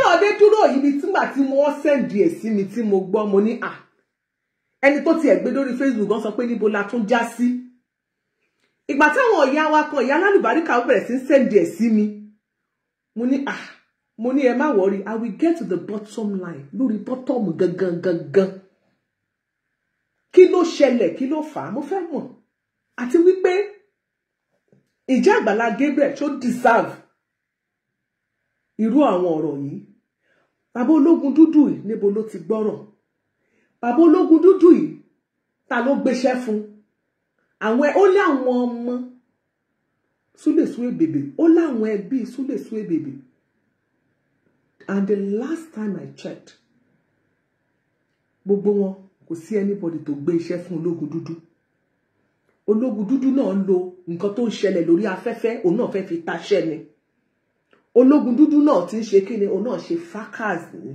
tọ́rọ̀ dé dúró ibi tígbà tí wọ́n send ẹ̀ sí mi tí mo gbọ́, mo ní à, ẹni tó tiẹ̀ gbé lórí Facebook gan sọ pé níbo la tún já sí. Ìgbà táwọn ìyá wa kan, ìyá alálùbáríkà, bẹ̀rẹ̀ sí ń send ẹ̀ sí mi, mo ní à, mo ní ẹ má worry, I will get to the bottom line. Lórí bottom gangan gangan, kí ló ṣẹlẹ̀, kí ló fà á, mo fẹ́ mọ̀. Àti wípé ìjẹ́ Àgbàlá Gabriel tó deserve irú àwọn ọ̀rọ̀ yìí? Bàbá ológun dúdú yìí, níbo ló ti gbọ́rọ̀? Bàbá ológun dúdú yìí, ta ló gbéṣẹ́ fún? Àwọn ó lé àwọn ọmọ Súlè Suebebe, ó láwọn ẹbí Súlè Suebebe. And the last time I checked, gbogbo wọn, kò sí anybody tó gbé iṣẹ́ fún ológun dúdú. Ológun dúdú náà ń lo nǹkan tó ń ṣẹlẹ̀ lórí afẹ́fẹ́, òun náà fẹ́ fi taṣẹ́ ni. Ológun dúdú náà ti ń ṣe kí ni, òun náà ṣe fracas ni.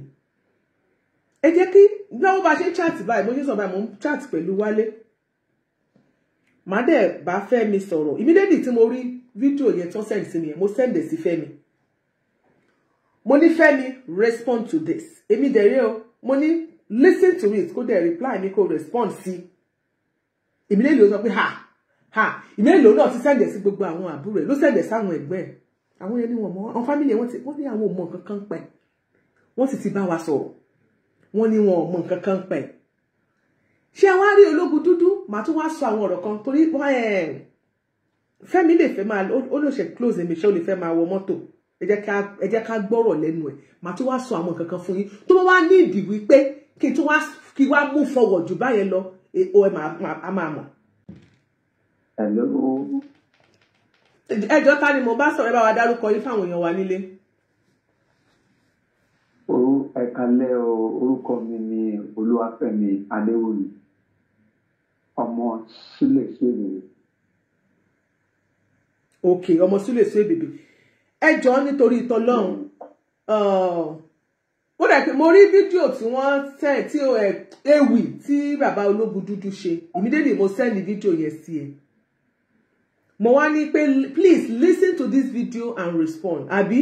Ẹ jẹ́ kí lọ́wọ́ bá ṣe ń chat báyìí, mo ṣe sọ báyìí, mo ń chat pẹ̀lú Wálé, màá dẹ̀ bá Fẹ́mi sọ̀rọ̀ immediately tí mo rí fídíò yẹn tó send sí mi yẹn. Mo send ẹ̀ sí Fẹ́mi, mo ní, "Fẹ́mi, respond to this." Èmi dẹ̀ rí o, mo ní, "Listen to it," kó dẹ̀ reply mi, kó respond sí. Immediately ó sọ pé ha ha. Immediately òun náà ti send ẹ̀ sí gbogbo àwọn àbúrò ẹ̀, ló send ẹ̀ sáwọn ẹ̀gbẹ́ ẹ̀. Àwọn yẹn ní wọn mọ àwọn family wọn ti wọ́n ní àwọn ò mọ nǹkan kan pẹ̀. Wọ́n sì ti bá wa sọ̀rọ̀, wọ́n ní wọn ò mọ nǹkan kan pẹ̀. Ṣé wá rí ológun dúdú, màá tún wá sọ àwọn ọ̀rọ̀ kan torí Fẹ́mi lè fẹ́ máa, ó lè ṣe close mi, ṣé ó lè fẹ́ máa wọ mọ́tò. Ẹ jẹ́ ká gbọ́rọ̀ lẹ́nu ẹ̀. Màá tún wá sọ àwọn nǹkan kan fún yín tó bá wá ní ìdí wípé kí n tún wá kí wá move forward jù báyẹn lọ, ó ẹ máa mọ̀. Hello. Ẹ jọ̀ọ́, ta ni mo bá sọ̀rọ̀? Ẹ bá wa dárúkọ yín fáwọn èèyàn wa nílé. Ẹ kálẹ́ o. Orúkọ mi ni Olúwafẹ́mi Adéwòye, ọmọ Súlè Suebebe. Ok, ọmọ Súlè Suebebe. Ẹ jọ̀ọ́, nítorí ìtọ́lọ́run, ó dà pé mo rí fídíò tí wọ́n tẹ̀ tí ewì tí bàbá ológun dúdú ṣe. Immediately mo send fídíò yẹn sí ẹ, mo wá ní pé, "Please listen to this video and respond," àbí?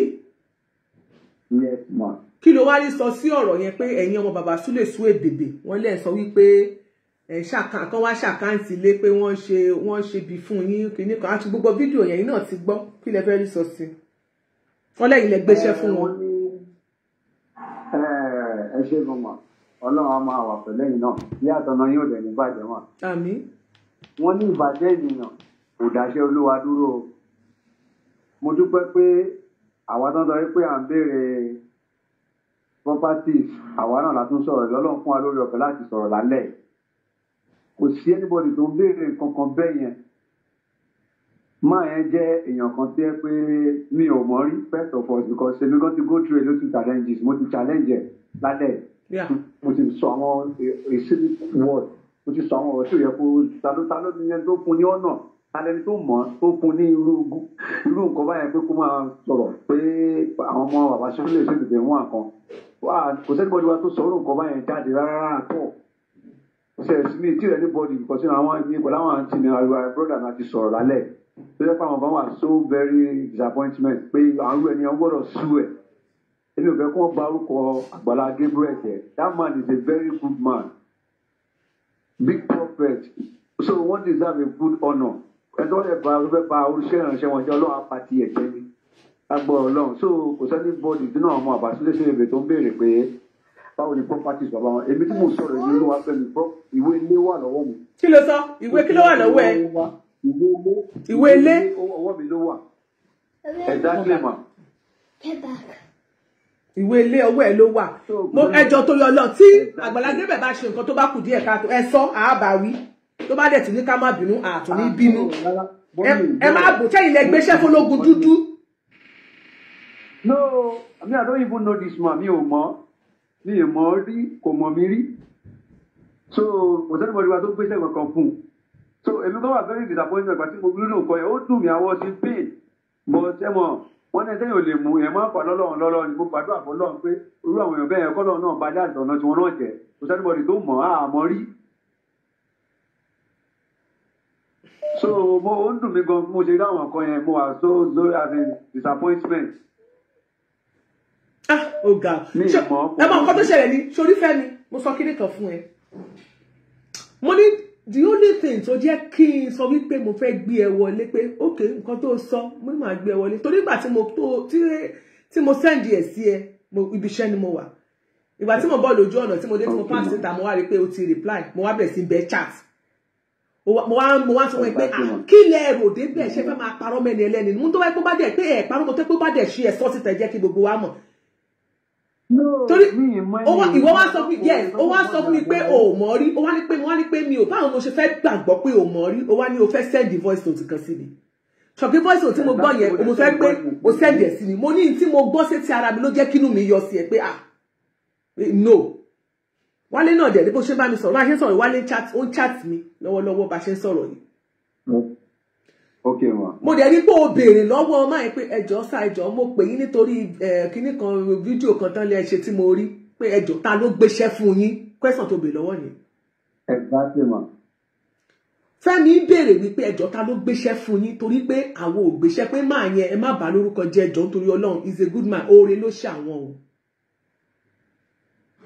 Yes, ma. Kí ló wá rí sọ sí ọ̀rọ̀ yẹn pé ẹ̀yin ọmọ bàbá Súlè Suebebe, wọ́n lẹ̀ sọ wípé ẹ̀ ṣàkàn wá ṣ'account lé pé wọ́n ṣe bí fún yín kìíní kan àti gbogbo fídíò yẹn náà ti gbọ́. Kí lẹ fẹ́ rí sọ sí? Wọ́n lẹ́yìn lẹ gbéṣẹ́ fún wọn. Ẹ ṣe gan ma. Ọlọ́run á máa wà pẹ̀lú ẹ̀yin náà bí àtọ̀nà yóò dẹ̀ ní bàjẹ́ wọn. Àmín. Wọ́n ní ìbàjẹ́ ènìyàn kò dáṣẹ́ Olúwa dúró o. Mo dúpẹ́ pé àwa tó ń sọ pé à ń béèrè properties, àwa náà la tún sọ̀rọ̀. Lọ́lọ́run fún wa lórí ọ̀fẹ́ láti sọ̀rọ̀ lálẹ́. Kò sí anybody tó ń béèrè kankan bẹ́ẹ̀ yẹn. Máa yẹn jẹ́ èèyàn kan tí ẹ pé mi ò mọ̀ rí, first of all because èmi gan ti go through a lot of challenges. Mo ti challenge ẹ̀ lálẹ́. Mo ti sọ àwọn a word, mo ti sọ àwọn ọ̀rọ̀ tí ò yẹ kó. Ta ló ní ẹni tó fún ní ọ̀nà? Ta lẹni tó mọ̀ tó fún ní irú nǹkan báyẹn pé kó máa sọ̀rọ̀ pé àwọn ọmọ bàbá Súlè Suebebe wọn àkàn wà? Kò sí anybody wa tó sọ irú nǹkan báyẹn jáde rárá tọ̀ ṣe mi tí rẹ̀ anybody, because àwọn ní pẹ̀lú àwọn àǹtí mi, àwọn brother mi àti sọ̀rọ̀ lálẹ́ tó jẹ́ pé àwọn kan wà so very disappointment pé àwọn irú ẹni wọn gbọ́dọ̀ sú ẹ̀. Èmi ò fẹ́ kí wọ́n bà orúkọ Àgbàlá Gabriel jẹ́. That man is a very good man, big prophet, so wọ́n deserve a good honour. Ẹni tó lè ba fẹ́ ba oríṣẹ́ ìránṣẹ́ wọn jẹ́, Ọlọ́run apàtì ẹ̀jẹ̀ ni lágbọ́ Ọlọ́run. So kò sí anybody nínú àwọn ọmọ bàbá Súlè Suebebe tó ń béèrè pé báwo ni properties bàbá wọn. Èmi tí mò ń sọ̀rọ̀ ìlú Olúwafẹ́mi, ìwé ilé wà lọ́wọ́ mi. Kí ló sọ? Ìwé kí ló wà lọ́wọ́ ẹ? Ìwé ilé. Ìwé ilé. Ọwọ́ mi ló wà, exactly, ma. Ìwé ilé ọwọ́ ẹ ló wà. Mo ẹjọ́ tó yọ lọ tí Àgbàlá Gabriel bá ṣe nǹkan tó bá kù díẹ̀ káàtó, ẹ sọ àábàwí. Tó bá dẹ̀ tún ní ká má bínú, àtún ní bínú. Ẹ má bò sẹ́yìn lẹ gbéṣẹ́ fọlógun dúdú. No, I mean, I don't even know this man. Mi ò mọ̀, mi ò mọ̀ rí, kò mọ̀ mi rí. So kò sí anybody wa tó gbéṣẹ́ kankan fún un. So èmi kan wà very disappointed ìgbà tí mo rí nǹkan yẹn. Ó dùn mí, àwọ̀ sí pain, but ẹ mọ̀ wọ́n ní ẹsẹ̀ yóò lè mú yẹn máa ń fà lọ́lọ́run lọ́lọ́ ni. Mo gbàdúrà fọlọ́run pé irú àwọn èèyàn bẹ́ẹ̀ kọ́lọ́run náà bá dá àtọ̀nà tí wọ́n náà jẹ́. Kò sí anybody tó mọ̀ á mọ̀ rí. So mo ó ń dùn mí gan mo ṣe rí àwọn nǹkan yẹn. Mo wà so so as in disappointment. Ah. Ó ga. Ẹ mọ nǹkan tó ṣẹlẹ̀ ni, sórí Fẹ́mi, mo sọ kíní kan fún ẹ. Mo ní the only thing tó jẹ́ kí n sọ wípé mo fẹ́ gbé ẹ wọlé pé ok, nǹkan tó sọ mo ní màá gbé ẹ wọlé, torí ìgbà tí mo tó tí mo send ẹ sí ẹ, ibi iṣẹ́ ni mo wà. Ìgbà tí mo bọ́ lójú ọ̀nà tí mo dé tí mo pass síta, mo wá rí pé o ti reply, mo wá bẹ̀rẹ̀ sí bẹ chat. Mo wá sọ wọn pé kí lẹ rò débẹ̀, ṣe fẹ́ máa parọ́ mẹ́ni ẹlẹ́ni mú tó wáyé pé bá dẹ̀ pé ẹ̀ parọ́ mọ́ tó pé bá dẹ̀ ṣe ẹ̀ sọ́ síta, jẹ́ kí gbogbo wa mọ̀. Torí ìwọ wá sọ fún mi, yes, ó wá sọ fún mi pé o ò mọ̀ rí, ó wá ní pé mo wá ní pé mi ò, báwo mo ṣe fẹ́ gbàgbọ́ pé o mọ̀ rí, ó wá ní o fẹ́ send voice note kan sí mi. Ṣọ̀kí voice note tí mo gbọ́ yẹn, mo fẹ́ pé o send ẹ̀ sí mi. Mo ní tí mo gbọ́ sétí ara mi ló jẹ́ kínú mi yọ sí ẹ pé ah no. Wálé náà dẹ̀ ní bó ṣe bá mi sọ̀rọ̀, bá ṣe ń sọ̀rọ̀ Wálé ó ń chat mi lọ́wọ́lọ́wọ́ bá ṣe ń sọ̀rọ̀ yìí. Okay, ma. Mo dẹ̀ rí pé o béèrè lọ́wọ́ máa ń pé ẹjọ́ sá, ẹjọ́ mo pè yín nítorí kíní kan fídíò kan tán lé ẹ ṣe tí mo rí pé ẹjọ́ ta ló gbéṣẹ́ fún yín, question tó béèrè lọ́wọ́ yẹn. Exactly, ma. Fẹ́mi béèrè wípé ẹjọ́ ta ló gbéṣẹ́ fún yín, torí pé àwọn ò gbéṣẹ́, pé máa yẹn ẹ má bà lórúkọ jẹ́, ẹjọ́ nítorí Ọlọ́run, is a good man, oore ló ṣe àwọn o.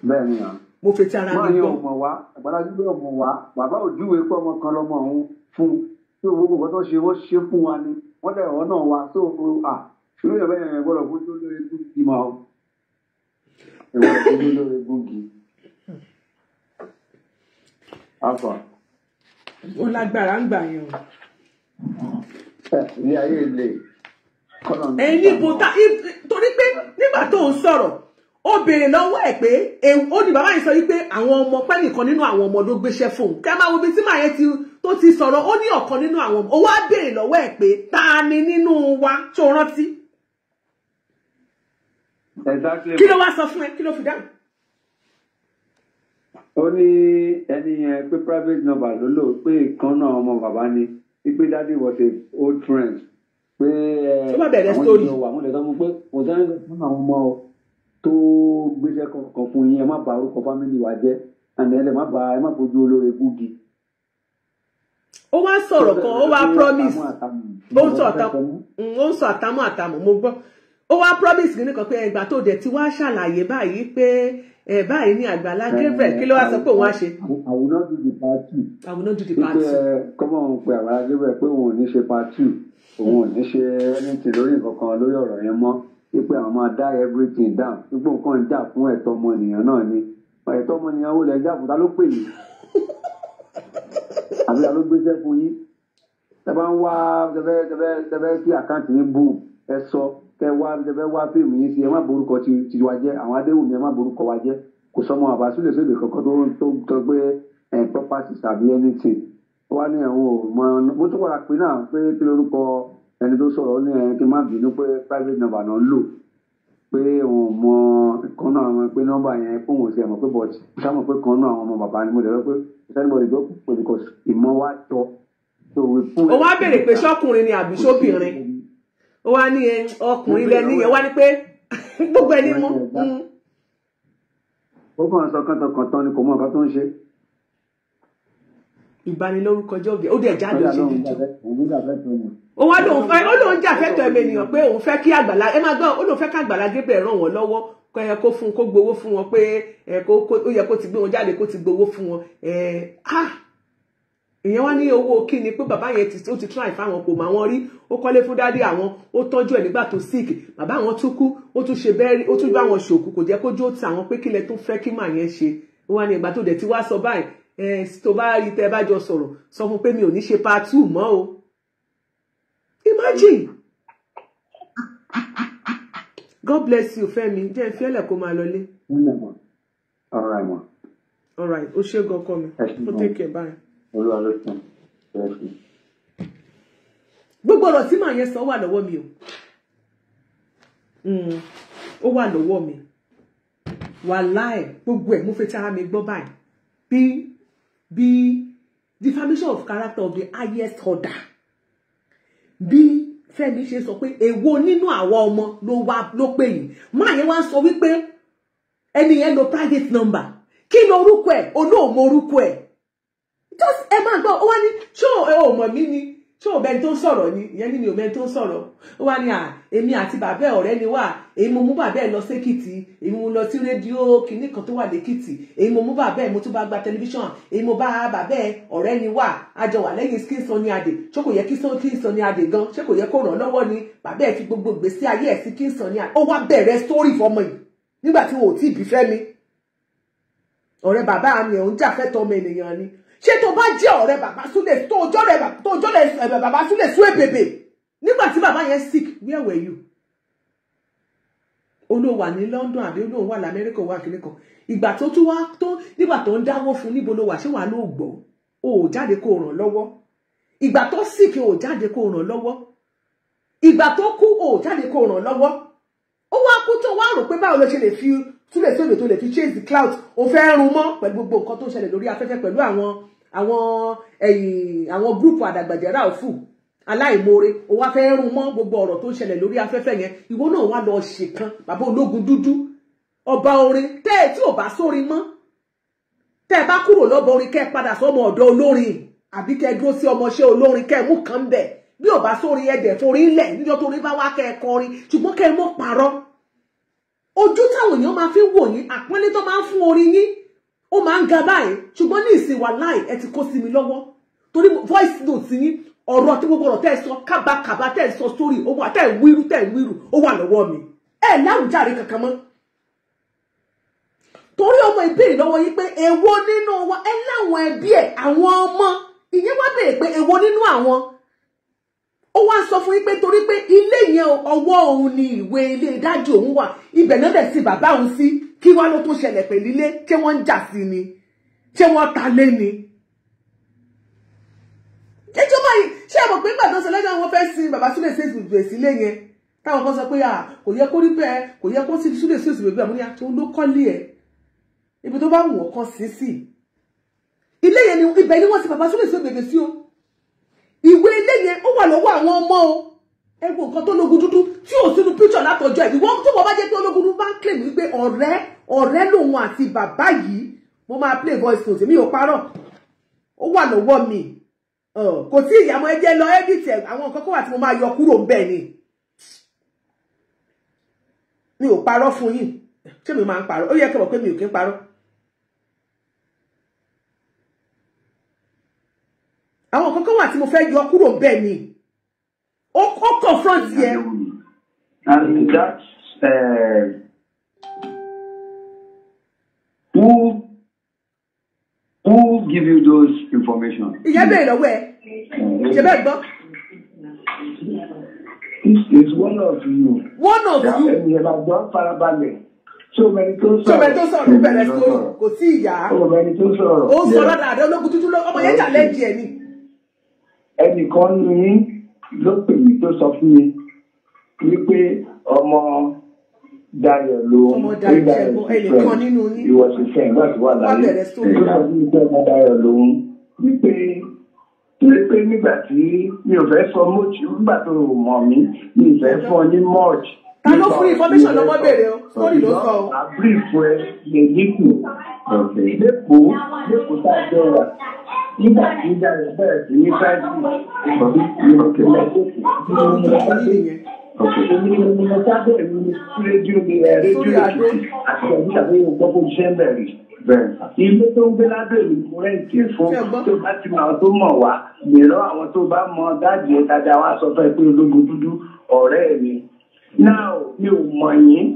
Bẹ́ẹ̀ni ma. Mo fetí ara mi gbọ́. Máa yẹn ò mọ̀ wá, Àgbàlá Gabriel ò mọ̀ wá, bàbá òjúwe pé ọmọ kan lọmọ òun fún un. Tí gbogbo nǹkan tó ṣe wọ́n ṣe fún wa ni wọ́n dẹ̀ wọ́n náà wa tó à ṣùgbọ́n ìyàbẹ̀ yẹn gbọ́dọ̀ fojú lórí gúngi máa o, ìwọ́n fojú lórí gúngi. Afa. Ó lágbára ń gbà yẹn o. Ilé ayé ilé. Ẹni bó ta torí pé nígbà tó ń sọ̀rọ̀ ó béèrè lọ́wọ́ ẹ̀ pé ó ní bàbá yìí sọ wípé àwọn ọmọ pẹ́ nìkan nínú àwọn ọmọ ló gbéṣẹ́ fóun. Kẹ́ máa wo ibi tí màá yẹn ti tó ti sọ̀rọ̀, ó ní ọ̀kan nínú àwọn ọmọ. Ó wá béèrè lọ́wọ́ ẹ̀ pé ta ni nínú wa tó rántí. Exactly. Kí ló wá sọ fún ẹ? Kí ló fi dáhùn? Ó ní ẹni yẹn pé private number ló lò, pé ìkan náà ọmọ bàbá ni, pé daddy was a old friend, pé àwọn ìjọ wà, wọ́n lè sọ fún pé kò sẹ́ni fún àwọn ọmọ tó gbéṣẹ́ kankan fún yín, ẹ má bà orúkọ fámìlì wa jẹ́, àná ẹ má bà, ẹ má fojú olóore gúgi. Ó wá sọ̀rọ̀ kan, ó wá promise, ó ń sọ àtàmú àtàmú, mo gbọ́. Ó wá promise kìíní kan pé ẹgbà tó dẹ̀ ti wá ṣàlàyé báyìí pé ẹ báyìí ní Àgbàlá Gabriel, kí ló wá sọ pé òun á ṣe. I will not do the part two. I will not do the part two. Pé kọ́mọ̀ òun pe Àgbàlá Gabriel pé òun ò ní ṣe part two, òun ò ní ṣe anything lórí nǹkan kan lórí ọ̀rọ̀ yẹn mọ́, wípé àwọn máa dá everything down, wípé nǹkan ń jà fún ẹ̀tọ́ ọmọnìyàn náà ni. Ẹ̀tọ́ ọmọnìyàn wo lẹ̀ ń jà fún, ta ló pè yín? Àbí ta ló gbéṣẹ́ fún yín? Tẹ bá ń wá tẹfẹ́ sí àkáǹtì yín boom, ẹ sọ kẹ wá tẹfẹ́ wá fíìmù yín sí, ẹ má borúkọ ti wa jẹ́, àwọn Adéwùmí ẹ má borúkọ wa jẹ́. Kò sọmọ àbá sílẹ̀ sóbì kankan tó tó gbé ẹ̀ properties àbí anything. Ó wá ní ẹ̀wọ̀n ò mọ, mo tún padà pé náà pé kí lorúkọ ẹni tó sọ̀rọ̀, ó ní ẹ̀ kí n má bínú pé private number náà ń lò, pé òun mọ kan náà àwọn pé nọ́mbà yẹn fóun ò sí ẹ̀ mọ̀ pé but ṣá mọ̀ pé kan náà àwọn ọmọ bàbá ni. Mo lè sọ pé sẹ́nibọ̀dì tó pè because ìmọ̀ wa jọ. Ó wá béèrè pé ṣọ́kùnrin ni àbí ṣóbìnrin, ó wá ní ọkùnrin lẹ́ni yẹn, wá ní pé gbogbo ẹni mú. Ó kàn sọ kàntànkàntàn ni, kò mọ nǹkan tó ń ṣe. Ìbanilórúkọ jẹ́ òde, ó dẹ̀ jáde ó ṣe fídíò. Ó wá lóun fẹ́, ó lóun jà fẹ́tọ̀ ẹ̀mọ ènìyàn pé òun fẹ́ kí Àgbàlá, ẹ máa gbọ́, ó lóun fẹ́ kí Àgbàlá Gabriel ràn wọ́n lọ́wọ́, kó kó fún, kó gbowó fún wọn, pé ó yẹ kó ti gbé wọn jáde, kó ti gbowó fún wọn. Ìyẹn wá ní owó kí ni, pé bàbá yẹn ó ti try fáwọn, kò mà wọ́n rí, ó kọ́lé fún dádì àwọn, ó tọ́jú ẹ̀ nígbà tó sick, bàbá àwọn tún kú, ó tún ṣe bẹ́ẹ̀rí, ó tún gbá wọn ṣòkú, kò jẹ́ kójú ó ti àwọn, pé kílẹ̀ tó fẹ́ kí màá yẹn ṣe. Ó wá ní ìgbà tó dẹ̀ ti wá sọ báyìí, tó bá rí tẹ́ bá jọ sọ̀rọ̀, sọ fún pé mi ò ní ṣe part two mọ́ o. Imagine. God bless you, Fẹ́mi. Jẹ́ ìfiẹ́lẹ̀ kó máa lọlé. All right, ma. All right. Ó ṣé gan kọ́ mi. Ó take care, bye. Olúwa ló tán. Gbogbo ọ̀rọ̀ tí màá yẹn sọ wà lọ́wọ́ mi o. Ó wà lọ́wọ́ mi. Wàláì, gbogbo ẹ̀ mo fẹ́ tí ara mi gbọ́ báyìí. Bí defamation of character of the highest order. Bí Fẹ́mi ṣe sọ pé èwo nínú àwọn ọmọ ló wá ló pè yín. Máa yẹn wá sọ wípé ẹni yẹn lo private number. Kí lo orúkọ ẹ̀? Olóòmọ orúkọ ẹ̀. Just ẹ máa gbọ́, ó wá ní ṣé o mọ̀ mí ni? Ṣé ò bẹni tó ń sọ̀rọ̀ ni? Ìyẹn ní mi ò bẹni tó ń sọ̀rọ̀. Ó wá ní à, èmi àti bàbá ẹ̀ ọ̀rẹ́ ni wá, èmi mo mú bàbá ẹ̀ lọ sékìtì, èmi mo lọ sí rédíò kìíní kan tó wà lẹ́kìtì, èmi mo mú bàbá ẹ̀, mo tún bá gba tẹlifíṣàn, èmi mo bá bàbá ẹ̀ ọ̀rẹ́ ni wá, àjọ wà lẹ́yìn King Sunny Adé. Ṣé kò yẹ kí King Sunny Adé gan, ṣé kò yẹ kó ràn lọ́wọ́ ni? Bàbá ẹ̀ fi gbogbo ìgbésí ayé ẹ̀ sí King Sunny Adé. Ó wá bẹ̀rẹ̀ sórí fọmọ yìí nígbà tí wọn ò tí ì bí Fẹ́mi. Ọ̀rẹ́ bàbá mi ò ń jà fẹ́ tọmọ ènìyàn ni. Ṣé tó bá jẹ́ ọ̀rẹ́ bàbá Súlè, tó jọ́ rẹ̀ bàbá Súlè sú èbèbè nígbà tí bàbá yẹn sick, where were you? Olóò wà ní London àbí olóò wà lamẹ́ríkà, wà kíní kan. Ìgbà tó tún wá tó nígbà tó ń dáwó fún, níbo ló wà? Ṣé wàá ló gbọ́? O ò jáde kó ràn lọ́wọ́. Ìgbà tó sick, o ò jáde kó ràn lọ́wọ́. Ìgbà tó kú, o ò jáde kó ràn lọ́wọ́. Ó wá kú tó wá rò pé báwo ló ṣe lè fi Súlè sóbè tó lè fi chase the clout. Ó fẹ́ run mọ́ pẹ̀lú gbogbo nǹkan tó ń ṣẹlẹ̀ lórí afẹ́fẹ́ pẹ̀lú àwọn ẹ̀yìn àwọn group àdàgbàjẹ́rà òfù aláìmoore. Ó wá fẹ́ run mọ́ gbogbo ọ̀rọ̀ tó ń ṣẹlẹ̀ lórí afẹ́fẹ́ yẹn. Ìwọ náà wá lọ ṣèkan bàbá ológun dúdú, ọba orin. Tẹ́ ẹ tí ò bá sórin mọ́, tẹ́ ẹ bá kúrò lọ́bọ orin, kẹ́ ẹ padà sọ́mọ ọ̀dọ̀ olórin, àbí kẹ́ ẹ dúró sí ọmọọṣẹ́ olórin, kẹ́ ẹ mú kan bẹ̀. Bí ò bá sórin, ẹ̀dẹ̀ forin lẹ̀ níjọ́ tó rí bá wá, kẹ́ ẹ kọrin, ṣùgbọ́n kẹ́ ẹ mọ́ parọ́. Ojú táwọn èèyàn máa fi ń wò yín, àpọ́nlé tó máa ń fún orin yín, ó máa ń ga báyìí. Ṣùgbọ́n ní ìsìn, wà láì ẹ ti kó sí mi lọ́wọ́, torí voice note yín, ọ̀rọ̀ tí gbogbo ọ̀rọ̀ tẹ́ ẹ sọ kábàkàbà, tẹ́ ẹ sọ sórí owó, tẹ́ ẹ wíru, tẹ́ ẹ wíru, ó wà lọ́wọ́ mi. Ẹ láwùjáre kankan mọ́, torí ọmọ ìbéèrè lọ́wọ́ yín pé èwo nínú wa ẹ láwọn ẹbí ẹ, àwọn ọmọ ìyẹn wá béèrè pé èwo nínú àwọn. Ó wá sọ fún yín pé torí pé ilé yẹn, ọwọ́ òun ni ìwé ilé ìdájọ́ òun wà, ibẹ̀ náà dẹ̀ sí bàbá òun sí. Kí wá ló tún ṣẹlẹ̀ pẹ̀lú ilé? Ṣé wọ́n ń jà sí ni? Ṣé wọ́n ta lé ni? Jẹjọ́ báyìí, ṣé ẹ mọ̀ pé nígbà tó ṣe lọ́jọ́ wọn fẹ́ sin bàbá Súlè sí ìbùdó ìsílé yẹn, táwọn kan sọ pé kò yẹ kó rí bẹ́ẹ̀, kò yẹ kó Súlè sí ìbùdó àmúyá tó ló kọ́lé ẹ̀, ibi tó bá wù wọ́n kàn sí ilé yẹn ni ibẹ̀ ni wọ́n ti bàbá Súlè sí ìbùdó sí o. Ìwé ilé yẹn, ó wà lọ́wọ́ àwọn ọmọ o. Ẹ wo nǹkan tó lógun dúdú tí ò sínú píṣọ̀ látọjọ́ ẹ̀. Ìwọ tó wọ́n bá jẹ́ pé ológun dúdú bá ń claim wípé ọ̀rẹ́ lòun àti bàbá yìí, mo máa play voice note mi, ò parọ́, ó wà lọ́wọ́ mi. Kò tí ìyàmọ́, ẹ jẹ́ lọ edit ẹ̀. Àwọn nǹkan kó wà tí mo máa yọ kúrò ńbẹ̀ ni. Mi ò parọ́ fún yín. Ṣé mi máa ń parọ́? Ó yẹ kẹ́ mọ̀ pé mi ò kí ń parọ́. Àwọn nǹkan kan wà tí mo fẹ́ yọ kúrò ńbẹ̀ ni. Ó confront yẹ. And that who give you those information? Ìyẹn bẹ́ẹ̀ lọ́wọ́ ẹ, ṣe bẹ́ẹ̀ gbọ́. It's one of you. One of you. Ẹni ẹ̀ máa gbọ́, farabalẹ̀. Ṣé o mẹni tó sọ̀rọ̀? Ṣé o mẹni tó sọ̀rọ̀? Ó bẹ̀rẹ̀ sórí, kò sí ìyá. O mẹni tó sọ̀rọ̀. Ó ń sọ lọ́dà àdé ológun dúdú, ọmọ yẹn challenge ẹ̀ ni. Ẹnìkan ní ló pè mí tó sọ fún mi wípé ọmọ Dayọ̀ ló Ọmọ Dayọ̀, ṣẹ́gun ẹnìkan nínú yín. Ìwọ sì fẹ́ ìgbà tó wà láyé. Bẹ̀rẹ̀ sórí. Tó sọ fún mi pé ọmọ Dayọ̀ lòun, wípé torí pé nígbà tí mi ò fẹ́ sọ much, nígbà tó mọ̀ mí, mi ò fẹ́ fún ọ ní much. Ta ló fún information lọ́mọ béèrè o? Story ló sọ o. A brief ẹ lè dínkù lẹ́kọ̀ọ́ tá a jọ wà nígbà tí Dayọ̀ bẹ̀rẹ̀ sí ní crisis. Èmi ni mo lọ sábẹ́, èmi ni rédíò ní rédíò Èkìtì àti ọdún tàbí gbọ́ kó ṣiṣẹ́ bẹ̀rẹ̀. Ilé tó ń gbé lábẹ́ èmi mo rent ẹ̀ fún. Tó bá ti mọ àwọn tó mọ̀ wá gbèrò, àwọn tó bá mọ dáàdì ẹ̀ dáadáa, wá sọ fún ẹ pé ológun dúdú ọ̀rẹ́ mi. Now, mi ò mọ̀ yín.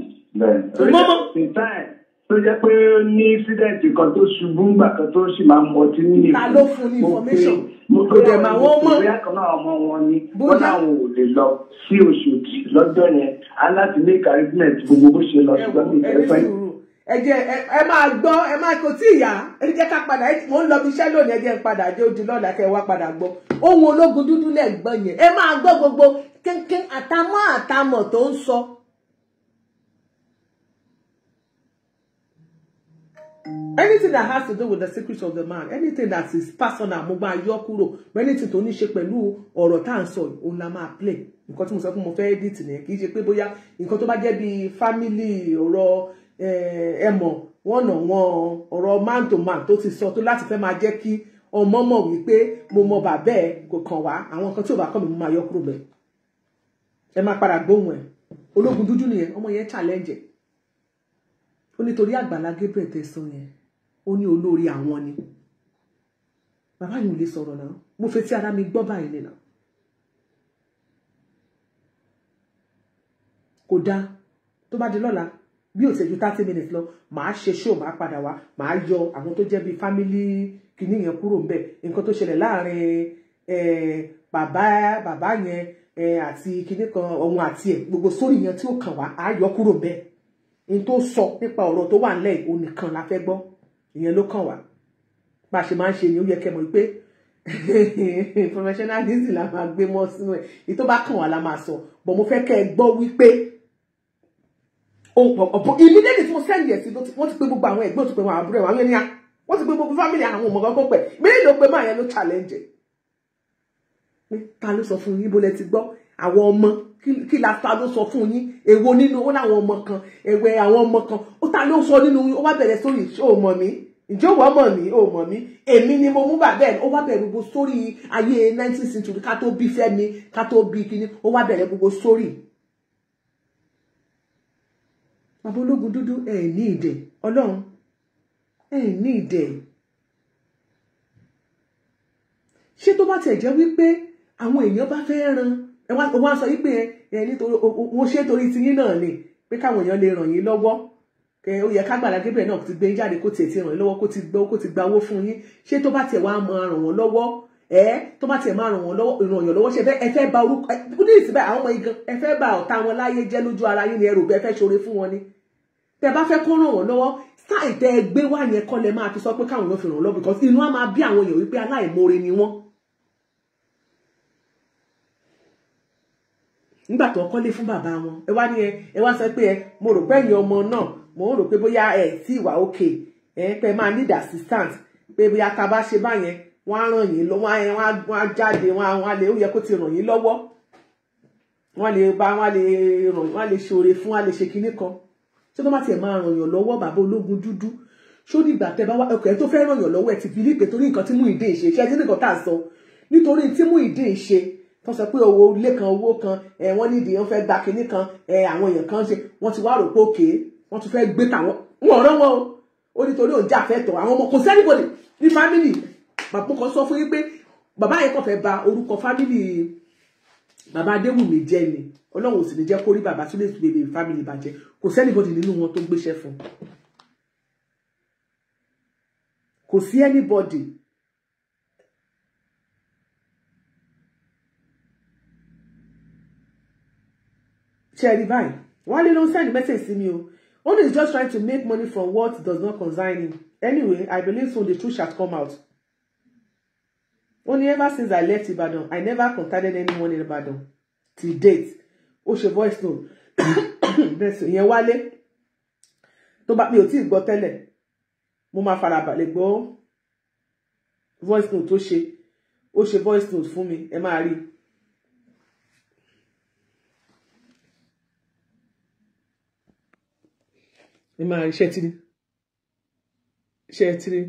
Torí the time tó jẹ́ pé ó ní incident kan tó ṣubú ńgbà kan tó sì máa ń mọtí nínú Ta ló fún ní information? Mo Kò dẹ̀ mà wọ́n mọ̀. Bóyá kan náà ọmọ wọn ni wọ́n láwọn ò lè lọ sí Òṣòdì lọ́jọ́ yẹn, aláti make arrangement gbogbo bó ṣe lọ, ṣùgbọ́n mi Ẹ ìfẹ́ ní fẹ́. sùúrù, ẹ jẹ́ ẹ máa gbọ́, ẹ máa kò tí ì yá. Ẹ jẹ́ ká padà, mò ń lọ bí iṣẹ́ lónìí, ẹ jẹ́ ń padà dé, ó di lọ́la kẹ́ ẹ wá padà gbọ́. Ohun ológun dúdú lẹ̀ gbọ́ yẹn, ẹ máa gbọ́ gbogbo kínkín àtàmọ́ àtàmọ̀ tó ń sọ. Anything that has to do with the secret of the man, anything that is personal, mo máa yọ kúrò. But anything tó ní ṣe pẹ̀lú ọ̀rọ̀ tá à ń sọ yìí, òun la máa play. Nǹkan tí mo sọ fún mo fẹ́ edit nìyẹn. Kì í ṣe pé bóyá nǹkan tó bá jẹ́ bíi family ọ̀rọ̀, ẹ mọ̀, one on one, ọ̀rọ̀ man to man tó ti sọ tó láti fẹ́ máa jẹ́ kí Ọmọ mọ̀ wípé mo mọ bàbá ẹ̀, kò kàn wá. Àwọn nǹkan tí ò bá kàn mí, mo máa yọ kúrò bẹ́ẹ̀. Ẹ máa padà gbóhùn ẹ̀. Ológun dúdú nìyẹn, ọmọ yẹn challenge ẹ̀. Ó nítorí Àgbàlá Gabriel tẹ sọ yẹn, ó ní olórí àwọn ni. Bàbá yìí ò lè sọ̀rọ̀ náà. Mo fetí ara mi gbọ́ báyìí nìyẹn. Kò dáa. Tó bá di lọ́la, bí ò ṣe ju 30 minutes lọ, màá ṣe show, màá padà wá, màá yọ àwọn tó jẹ́ bíi family kìíní yẹn kúrò ńbẹ̀. Nǹkan tó ṣẹlẹ̀ láàrin bàbá yẹn àti kìíní kan, òun àti ẹ̀, gbogbo sórí yẹn tí ó kàn wá, á yọ kúrò ńbẹ̀. N tó sọ nípa ọ̀rọ̀ tó wà ńlẹ̀, òun nìkan la fẹ́ gbọ́. Ìyẹn ló kàn wá. Bá a ṣe máa ń ṣe ni ó yẹ kẹ́ mọ̀ pé professionalism la máa gbé mọ́ sínú ẹ̀. Èyí tó bá kàn wá la máa sọ. But mo fẹ́ kẹ́ ẹ gbọ́ wípé immediately tí mo send yẹn sí, wọ́n ti pé gbogbo àwọn ẹ̀gbọ́n, ti pé àwọn àbúrò àwọn ènìyàn, wọ́n ti pé gbogbo family àwọn ọmọ kan pẹ̀. Immediately ló pé máa yẹn ló challenge ẹ̀. Ta ló sọ fún yín? Bó lẹ ti gbọ́? Àwọn ọmọ kí la ta ló sọ fún yín? Èwo nínú ó láwọn ọmọ kan, ẹ̀wẹ̀ àwọn ọmọ kan, ó ta ló sọ nínú yín? Ó wá bẹ̀rẹ̀ sórí, ṣé o mọ̀ mí? Ǹjẹ́ òwò mọ̀ mí? O mọ̀ mí? Èmi ni mo mú bàbá ẹ̀. Ó wá bẹ̀rẹ̀ gbogbo sórí ayé 19th century ká tó bí Fẹ́mi, ká tó bí kíní, ó wá bẹ̀rẹ̀ gbogbo sórí. Bàbá ológun dúdú, ẹ ní ìdè Ọlọ́run, ẹ ní ìdè. Ṣé tó bá tiẹ̀ jẹ́ wípé àwọn èèyàn bá fẹ́ ran ẹ wá sọ wípé ẹ nítorí wọ́n ṣe torí tiyín náà ni pé káwọn èèyàn lè ràn yín lọ́wọ́, ó yẹ kágbàlá Gabriel náà ti gbé yín jáde kó tiẹ̀ ti ràn yín lọ́wọ́, kó ti gbọ́, kó ti gba owó fún yín. Ṣé tó bá tiẹ̀ wá máa ràn wọ́n lọ́wọ́, tó bá tiẹ̀ máa ràn wọ́n lọ́wọ́, ràn yàn lọ́wọ́, ṣe ẹ fẹ́ ba orúkọ ní ìsìnbẹ́ àwọn ọmọ igan, ẹ fẹ́ ba ọ̀tá wọn láyé jẹ́ lójú ara yín ni, ẹ rò pé ẹ fẹ́ ṣoore fún wọn ni. Tẹ bá fẹ́ kó ràn wọ́n lọ́wọ́, sáì tẹ ẹ gbé wá yẹn kọ́ lẹ máa fi sọ pé káwọn èèyàn fi ràn wọ́n lọ́wọ́, because inú á máa bí àwọn èèyàn wípé aláìmoore ni wọ́n. Nígbà tó kọ́lé fún bàbá wọn, ẹ wá ní ẹ wá sọ pé ẹ mo rò pé ẹ̀yin ọmọ náà, mo rò pé bóyá ẹ tí ìwà òkè ẹ pé máa need assistance, pé bóyá tá a bá ṣe báyẹn wọ́n á ràn yín lọ́wọ́, wọ́n á jáde, wọ́n á lè, ó yẹ kó ti ràn yín lọ́wọ́, wọ́n lè bá, wọ́n lè ràn, wọ́n lè ṣoore fún, wọ́n lè ṣe kinní kan. Ṣé tó bá tiẹ̀ máa ràn yàn lọ́wọ́, bàbá ológun dúdú, ṣó dìgbà tẹ bá wá ọkọ̀ ẹ tó fẹ́ ràn yàn lọ́wọ́, ẹ ti fi lípè torí nǹkan tí Muyideen ṣe, ṣe ẹ ti ní nǹkan tá à sọ nítorí tí Muyideen ṣe, tó sọ pé owó ilé kan, owó kan, wọ́n nídìí, wọ́n fẹ́ gba kinní kan, àwọn èèyàn kan ṣe, wọ́n ti wá rò pé òkè wọ́n tún fẹ́ gbé tàwọn, wọn rán wọn o, ó nítorí òun jà fẹ́ tọ̀ àwọn ọmọ, kò sẹ́nìbọ̀dì ní fámìlì. Bàbá kan sọ fún yín pé bàbá yẹn kàn fẹ́ ba orúkọ fámìlì bàbá Adéwùmí jẹ́ ni, Ọlọ́run ò sì ní jẹ́ kó rí bàbá tó lè bèbè fámìlì bàjẹ́. Kò sẹ́nìbọ̀dì nínú wọn tó gbéṣẹ́ fún, kò sí anybody. Ṣe rí báyìí, Wálé ló ń send message sí mi o. Only is just trying to make money from what does not concern him. Anyway, I believe soon the truth shall come out. Only ever since I left Ibadan, I never contacted anyone in Ibadan till date. Ó ṣe voice note. Bẹ́ẹ̀ ìyẹn Wálé. Tó bá mi ò tíì gbọ́ tẹ́lẹ̀, mo máa farabalẹ̀ gbọ́ voice note tó ṣe. Ó ṣe voice note fún mi, ẹ máa rí. Ẹ máa rí, ṣé ti rí? Ṣé ti rí?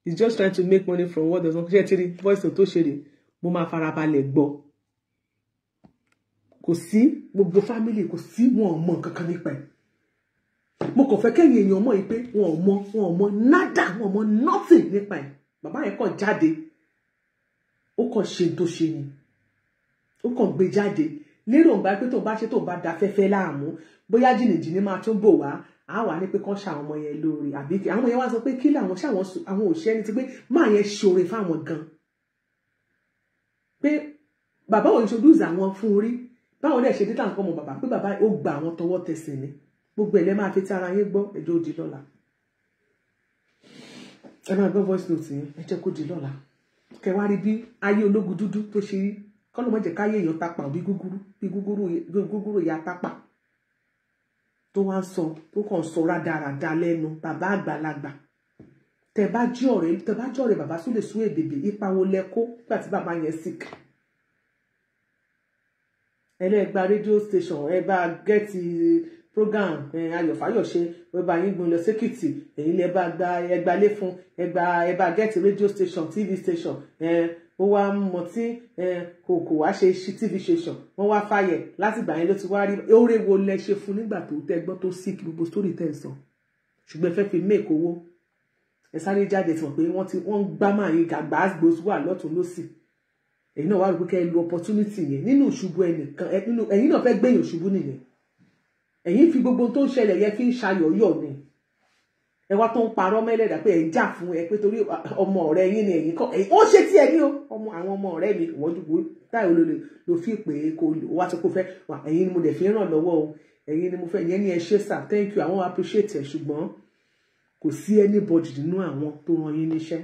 He's just trying to make money from what does not. Ṣé ti rí voice note tó ṣe rè, mo máa farabalẹ̀ gbọ́. Kò sí gbogbo family, kò sí, wọn ò mọ nǹkan kan nípa ẹ̀. Mo kàn fẹ́ kẹ́yìn èèyàn mọ̀ yìí pé wọn ò mọ nada, wọn ò mọ nothing nípa ẹ̀. Bàbá yẹn kàn jáde, ó kàn ṣe tó ṣe ni, ó kàn gbé jáde lérò ńgbà pé tó bá ṣe, tó bá da fẹ́fẹ́ láàmú, bóyá jìnnìjìnnì máa tún bò wá, á wà ní pé kán ṣàwọn ọmọ yẹn lóore, àbí àwọn yẹn wá sọ pé kí làwọn ṣàwọn àwọn òṣìṣẹ́ ní ti pé máa yẹn ṣoore fáwọn gan, pé bàbá òun introduce àwọn fún orí, báwọn dẹ̀ ṣe dé táwọn ọmọ bàbá pé bàbá ó gba àwọn tọwọ́ tẹsẹ̀ ni. Gbogbo ẹ̀ lẹ́ máa fi tí ara yín gbọ́, ẹjọ́ ó di lọ́la. Ẹ máa gbọ́ voice note yẹn, ẹ jẹ́ kó di lọ́la. Kẹ wá rí bí ayé ológun dúdú tó ṣe rí, kọ́ ló mọ̀ jẹ́ káyé èèyàn tapà bí gúgúrú, bí gúgúrú ìyá tapà tó wá ń sọ, tó kàn sọ rádaràda lẹ́nu bàbá àgbàlagbà. Tẹ bá jí ọ̀rẹ́, tẹ bá jí ọ̀rẹ́ bàbá Súlè Súwé bèbè, ipa wo lẹ kó nígbà tí bàbá yẹn sick? Ẹlẹ́gba radio station, ẹ bá gẹ́tì program Ayọ̀ Fáyọ̀ṣe, wọ́n bá yín gbin lọ sékìtì, èyí lẹ bá gba ẹgbàlé fún ẹgbà ẹbá get radio station, TV station, ó wá ń mọtí, kò wá ṣe TV station, wọ́n wá fàyẹ̀ láti gbà yẹn ló ti wá rí. Oore wo lẹ ṣe fún nígbà tó tẹ gbọ́ tó sick, gbogbo story tẹ̀ ń sọ, ṣùgbọ́n ẹ fẹ́ fi make owó, ẹ sáré jáde tí wọ́n pé wọ́n ń gbá máa yín gàgbà gbòòsù wà lọ́tún lọ́sì. Èyí náà wá rò pé kẹ́ ẹ lo opportunity yẹn nínú ìṣubú ẹnìkan, ẹ̀yin náà fẹ́ gbẹ̀yìn ìṣubú nìyẹn. Ẹ̀yin fi gbogbo tó ń ṣẹlẹ̀ yẹn fi ń ṣayọ̀yọ̀ ni. Ẹ wá tó ń parọ́ mẹ́lẹ̀dà pé ẹ̀ ń jà fún ẹ pé torí ọmọ ọ̀rẹ́ yín ni ẹ̀yin kọ́, ó ṣe tí ẹ ní o, ọmọ àwọn ọmọ ọ̀rẹ́ mi wọ́n dùgbò táyọ̀ olólè ló fi pè é kó wá tó kó fẹ́ wà, ẹ̀yin ni mo dẹ̀ fi ń ràn lọ́wọ́ o, ẹ̀yin ni mo fẹ́, ìyẹn ni ẹ ṣe sà, thank you, àwọn appreciate ẹ̀, ṣùgbọ́n kò sí anybody nínú àwọn tó ràn yín níṣẹ́.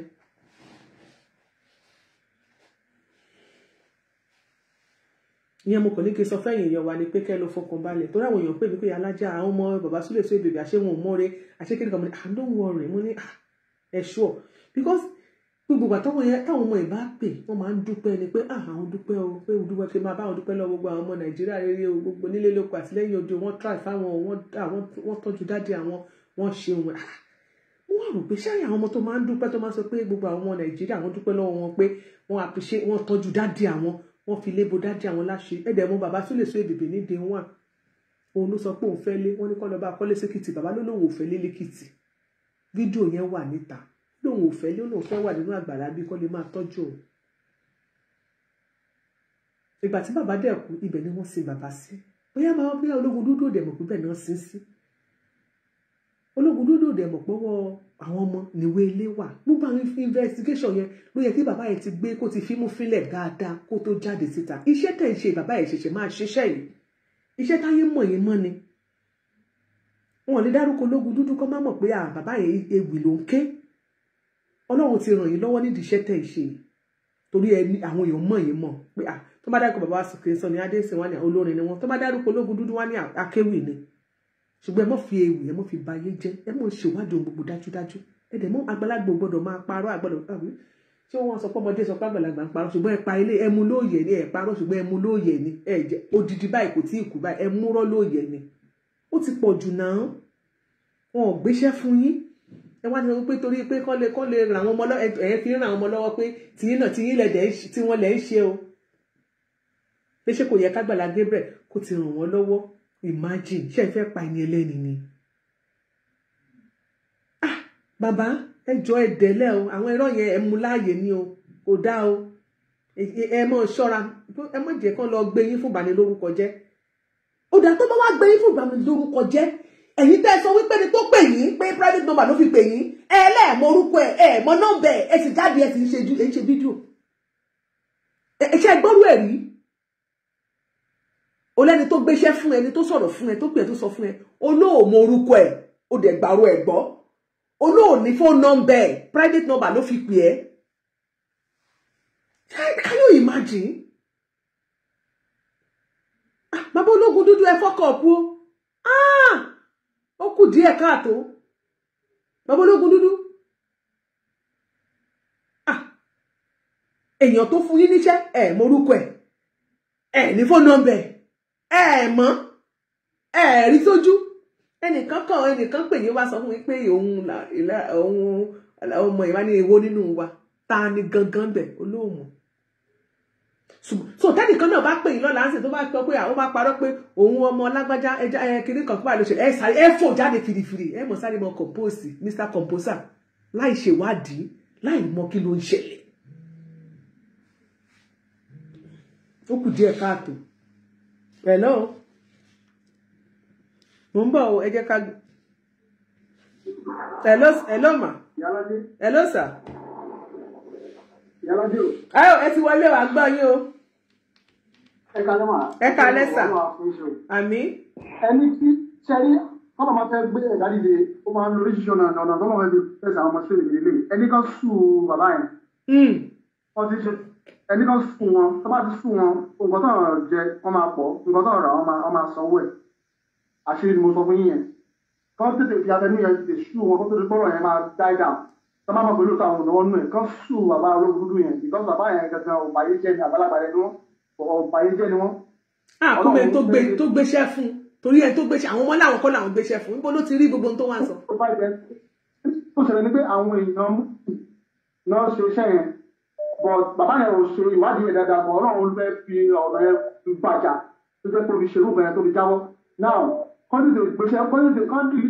Ìyẹn mo kàn ní kí n sọ fẹ́yìn èèyàn wa ni pé kẹ́ lọ fọkàn balẹ̀, torí àwọn èèyàn pè mí pé alájà àwọn ọmọ bàbá Súlè tó bèbè àṣẹ wọn ò mọ́re àṣẹ kí nìkan, mo ní ah don't worry, mo ní ah ẹ sure, because gbogbo ìgbà táwọn ọmọ ìbá pè wọ́n máa ń dúpẹ́ ni pé ah àwọn dúpẹ́ o, pé dúpẹ́ kí n máa bá àwọn dúpẹ́ lọ gbogbo àwọn ọmọ Nàìjíríà rere o, gbogbo nílé lóko àtìlẹ́yìn odò wọ́n try fáwọn, wọ́n tọ́jú dáàdì àwọn, wọ́n ṣe wọn. Mo wá rò pé ṣáà àwọn ọmọ tó máa ń dúpẹ́ tó máa ń sọ pé gbogbo àwọn ọmọ Nàìjíríà àwọn dúpẹ́ lọ́wọ́ wọn pé wọ́n appreciate, wọ́n tọ́jú dáàdì àwọn, wọ́n fi lébo dáàdì àwọn láṣẹ. Ẹ̀dẹ̀ mọ bàbá Súlè sọ èbèbè ní day one, òun ló sọ pé òun fẹ́ lé, wọ́n ní kọ́ lọ́ba kọ́lé sékìtì, bàbá ló lóun ò fẹ́ lé lẹ́kìtì, fídíò yẹn wà níta, lóun ò fẹ́ lé, lóun fẹ́ wà nínú àgbàlá bí kọ́ lè máa tọ́jú òun. Ìgbà tí bàbá dẹ̀ kú, ibẹ̀ ni wọ́n sin bàbá sí. Bóyá máa bóyá ológun dúdú òdẹ̀ mọ̀ pé bẹ́ẹ̀ náà sin sí. Ológun dúdú òdẹ̀ mọ̀ pọ́wọ́ àwọn ọmọ níwé ilé wà. Gbogbo àwọn investigation yẹn ló yẹ kí bàbá yẹn ti gbé kó ti fímú fílẹ̀ dáadáa kó tó jáde síta. Iṣẹ́ tẹ̀ ń ṣe bàbá yẹn ṣẹ̀ṣẹ̀ máa ṣiṣẹ́ yìí. Iṣẹ́ táyé mọ̀ yín mọ́ ni. Wọn ò lè dárúkọ ológun dúdú kọ́ má mọ̀ pé bàbá yẹn ewì ló ń ké. Ọlọ́run ti ràn yín lọ́wọ́ nídìí iṣẹ́ tẹ̀ ń ṣe yìí. Torí ẹni àwọn èèyàn mọ̀ yín mọ̀ pé tó bá dárúkọ bàbá Sùkè ní Adéṣe wá ní olórin ni wọn, tó bá dárúkọ ológun dúdú wá ní akéwì ni. Ṣùgbọ́n ẹ mọ́ fi ewì, ẹ mọ́ fi ba ayé jẹ́, ẹ mọ́ ṣèwádìí ohun gbogbo dájúdájú. Ẹ dẹ̀ mọ́ àgbàlagbà gbọ́dọ̀ máa parọ́, àgbàlagbà ṣé wọ́n sọ pé ọmọdé sọ pé àgbàlagbà ń parọ́, ṣùgbọ́n ẹ pa ilé ẹ mú lóòyẹ̀ ni, ẹ parọ́ ṣùgbọ́n ẹ mú lóòyẹ̀ ni, ẹ jẹ́ odidi báyìí kò tí ì kú báyìí, ẹ múrọ́ lóòyẹ̀ ni. Ó ti pọ̀ jù náà, wọn ò gbéṣẹ́ fún yín. Ẹ wá ní pé torí pé kọ́ lè ràn àwọn ọmọ lọ́wọ́, ẹ fi ń ràn àwọn ọmọ lọ́wọ́ pé tìyín náà tìyín lẹ̀ tí wọ́n lẹ̀ ń ṣe o. Pé ṣé kò yẹ kágbàlá Gabriel kó ti ràn wọ́n lọ́wọ́? Imagine, ṣé ẹ fẹ́ pa ẹni ẹlẹ́ni ni? Ah, bàbá ẹ jọ ẹ dẹ̀lẹ́ o, àwọn irọ́ yẹn ẹ mú láàyè ni o, kò dá o. Ẹ mọ́ ṣọ́ra, ẹ mọ́ jẹ́ kán lọ gbé yín fún ìbanilórúkọ jẹ́. Ó dà tó bá wá gbé yín fún ìbanilórúkọ jẹ́, ẹ̀yin tẹ́ ẹ sọ wípé ni tó pè yín pé private number ló fi pè yín, ẹ lẹ́ẹ̀mọ orúkọ ẹ, ẹ mọ nọ́mbà ẹ, ẹ sì jáde ẹ sì ń ṣe fídíò. Ẹ ṣe gbọ́rú ẹ̀ rí. O lẹ́ni tó gbéṣẹ́ fún ẹni tó sọ̀rọ̀ fún ẹ tó pè ẹ tó sọ fún ẹ, olóòmọ orúkọ ẹ, ó dẹ̀ gbàrú ẹ gbọ́, olóòní phone number ẹ, private number ló fi pè ẹ́. Can you imagine? Bàbá ológun dúdú ẹ fọ́kọ̀ ọ̀pọ̀, ó kù díẹ̀ káàtó. Bàbá ológun dúdú, èèyàn tó fún yín níṣẹ́ ẹ mọ orúkọ ẹ, ẹ ní phone number ẹ, ẹ mọ̀, ẹ rí sójú. Ẹnìkan kan ẹnìkan pè yín wá sọ fún mi pé òun ọmọ ìwà ní èwo nínú wa ta ni gangan bẹ̀ olóòmù. So tẹnìkan náà bá pè yín lọ́la ánsìn tó bá sọ pé àwọn bá parọ́ pé òun ọmọ lágbájá ẹja ẹ kiri kan fún àlọṣe, ẹ sáré ẹ fò jáde fìrìfìrì, ẹ mọ̀ sáré mọ compose Mr Composer láì ṣèwádìí láì mọ kí ló ń ṣẹlẹ̀. Ó kù díẹ̀ káàtó. Hello, mo ń bọ̀ o, ẹ jẹ́ ká. Hello, hello ma. Hello sir. Ayọ̀ ẹ ti wọlé wa gbọ́ yín o. Ẹ káalẹ́ mà. Ẹ káalẹ́ sà. Àmín. Ẹni tí sẹ́rí tọ́lọ̀ máa fẹ́ gbé ẹ̀dá dìde, ó máa ń lo oríṣiríṣi ọ̀nà tọ́lọ̀ máa fi fẹsẹ̀ àwọn ọmọ sí èdè lè. Ẹni kan sùn bàbá yẹn. Wọ́n ti ṣe ẹni kan sùn wọn, tó bá ti sùn wọn, nǹkan tó jẹ wọ́n máa pọ̀, nǹkan tó rà wọ́n máa sanwó ẹ̀. Àṣírí ni mo sọ fún yín yẹn. Kọ́ tètè fi abẹnú yẹn tètè sùn wọn, kó tó di gbọ́rọ̀ yẹn máa die down. Tó bá mọ̀ pẹ̀lú táwọn ọ̀nà ọ̀nà ẹ̀ kọ́ sùn bàbá ológun dúdú yẹn, because bàbá yẹn gangan ọ̀bàyéjẹ́ ni, àgbàlagbà rẹ̀ ni wọ́n, ọ̀bàyéjẹ́ ni wọ́n. Àkúmẹ̀ tó gbéṣẹ́ fún. Torí ẹ tó gbéṣẹ́, àwọn ọmọ làwọn kọ́ làwọn gbéṣẹ́ fún. Níbo ló ti rí gbogbo ohun tó wá ń sọ? Ó ṣẹlẹ̀ ní pé àwọn èèyàn náà ṣe iṣẹ́ yẹn, but bàbá yẹn ò ṣe ìwádìí yẹn dáadáa, but Ọlọ́run ló fẹ́ fi ọ̀rọ̀ yẹn bàjá tó jẹ́ pé omi ṣerú yẹn tó fi jábọ́. Now, kọ́ tètè gbéṣẹ́, kọ́ tètè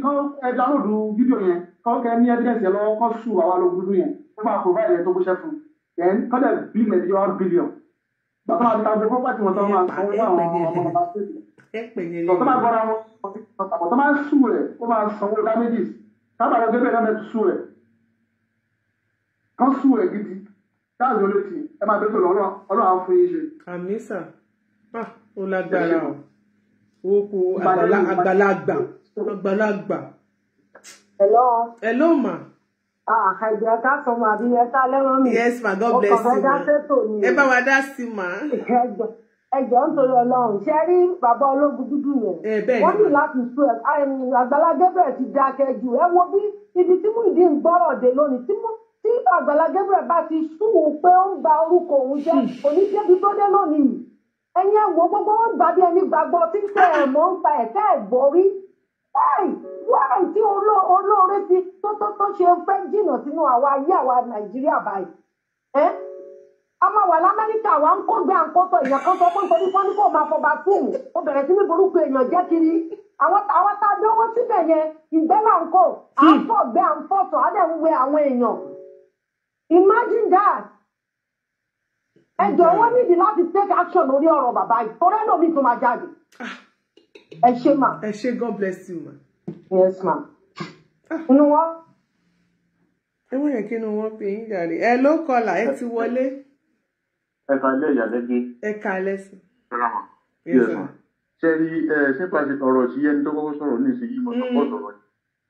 kọ́ ẹ download fídíò yẹn, kọ́ kẹ́ ní evidence yẹn lọ́wọ́, kọ́ sùn àwa ló dúdú yẹn, ó máa provide yẹn tó gbéṣẹ́ fún. Then kọ́ dẹ̀ bill ẹ̀ bí 1 billion. Bàbá àti tàbí property wọn tó máa sanwó àwọn ọmọ bàbá state. Tọ́ máa gbọ́ra wọn, tọ́ máa sùn rẹ̀, ó máa sanwó damages. Sábà lọ gẹ́gẹ́ náà sùn rẹ̀. Kán sùn rẹ̀ gidi. That's the only thing. Ẹ máa bẹ́ẹ̀ tó lọ, Ọlọ́run á fún yín ṣe. Àmín sà. Ó lágbára o. Ó kú àgbàlagbà. Àgbàlagbà. Hello. Hello, ma. Ẹ̀jẹ̀ ká sọ ma bí ẹ ká lẹ́wọ̀n mi. Yes, ma, God bless you, ma. Ẹ bá wa dá sí, ma. Ẹjọ́ nítorí Ọlọ́run, ṣe rí bàbá ológun dúdú yẹn? Wọ́n ní láti sún ẹ. Àgbàlá Gabriel ti dákẹ́ jù. Ẹ wo bí ibi tí Muyideen ń gbọ́rọ̀ dé lónìí, tí Àgbàlá Gabriel bá ti sún un pé ó ń ba orúkọ òun jẹ́, òní débi tó dé lónìí. Ẹ̀yin ẹ̀ wo gbogbo wọn gbà bí ẹni gbàgbọ́ tí ń tẹ̀ ẹ̀ mọ́ ń pa ẹ̀kẹ́ ẹ̀ gbórí. Wáì tí olóore ti tó ṣe fẹ́ jìnnà sínú àwa ayé àwa Nàìjíríà báyìí. A máa wà l'Amẹ́ríkà, wa ń kó gbé àǹkótọ̀ èèyàn kan sọ pé nítorí fọ́n ní kò máa fọba fóònù, ó bẹ̀rẹ̀ sí ní burúkú èèyàn jẹ́ kiri. Àwọn tá a dánwó síbẹ̀ yẹn, ìgbẹ́ là ń kó, à ń fọ̀ gbé, à ń fọ̀tọ̀, á dẹ̀ ń wẹ àwọn èèyàn. Imagine that. Ẹ jọ̀ọ́, wọ́n nídìí láti take action lórí ọ̀rọ̀ bàbá yìí, torí ẹlòmíì tó máa jáde. Ẹ ṣé mà. Ẹ ṣé, God bless you, ma. Yes, ma. Inú wọn. Ẹ wọ́n yẹ kí inú wọn fi yín jàre. Ẹ ló kọlà, ẹ ti wọlé. Ẹ káalẹ́, ìyàlẹ́gbẹ́. Ẹ káalẹ́ sí. Ṣé rí ẹ sípa ọ̀rọ̀ tí ẹni tó kọ́kọ́ sọ̀rọ̀ ní ìsinyìí, mo support ọ̀rọ̀ yìí,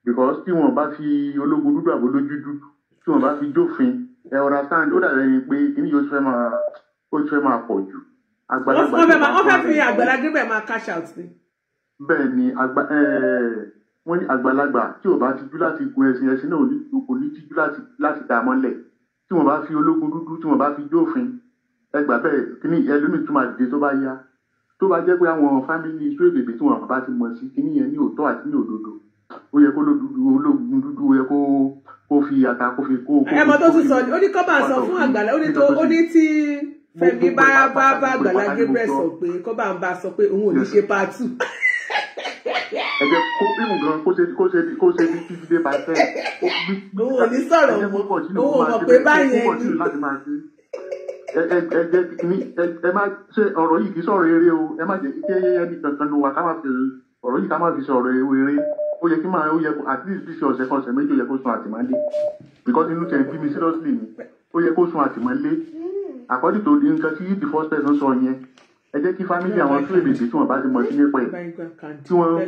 because tí wọ́n bá fi ológun dúdú àbò lójú dúdú, tí wọ́n bá fi jófin, ẹ understand, ó dàbẹ̀ ni pé kíní yóò fẹ́ máa, ó fẹ́ máa pọ̀ jù. Àgbàlagbà wọ́n fẹ́ fi Àgbàlá Gabriel máa cash out ni. Bẹ́ẹ̀ ni, wọ́n ní àgbàlagbà tí ò bá tijú láti gun ẹṣin, ẹṣin náà kò ní tijú láti dà mọ́lẹ̀. Tí wọ́n bá fi ológun dúdú, tí wọ́n bá fi jófin, ẹgbà bẹ́ẹ̀, kíní ẹlòmíì tún máa dìde tó bá yá. Tó bá jẹ́ pé àwọn family Suebebe tí wọ́n bá ti mọ̀ sí kíní yẹn ní òótọ́ àti ní òdodo, ó yẹ kó ológun dúdú, ó yẹ kó fi ata kó fi kó. Ẹ mọ tó tún sọ, ó ní kọ́ bá sọ fún Àgbàlá, ó ní tó ó ní tí Fẹ́mi bá Àgbàlá Gabriel sọ pé kọ́ bá ń bá sọ pé òun ò ní ṣe part two. Ẹ jẹ́ kó even gan kó ṣe bí títí dé part 10. Òun ò ní sọ̀rọ̀ mọ́, òun ò mọ̀ pé báyẹn ni. Ẹ jẹ́ kí ẹ má ṣe ọ̀rọ̀ yìí, kì í sọ̀rọ̀ eré o. Ẹ má jẹ́ kí ẹni kankan nu wa ká má fi ọ̀rọ̀ yìí, ká má fi sọ̀rọ̀ eré. Ó yẹ kí máa, ó yẹ kó at least bí ṣe ọ̀sẹ̀ kan, ọ̀sẹ̀ méjì, ó yẹ kó sun àtìmọ́lé, because inú tẹ̀ bí mi seriously ni. Ó yẹ kó sun àtìmọ́lé according to the nǹkan tí the first person sọ yẹn. Ẹ jẹ́ kí family àwọn Suebebe tí wọ́n bá ti mọ̀ sí nípa ẹ̀, kí wọ́n pè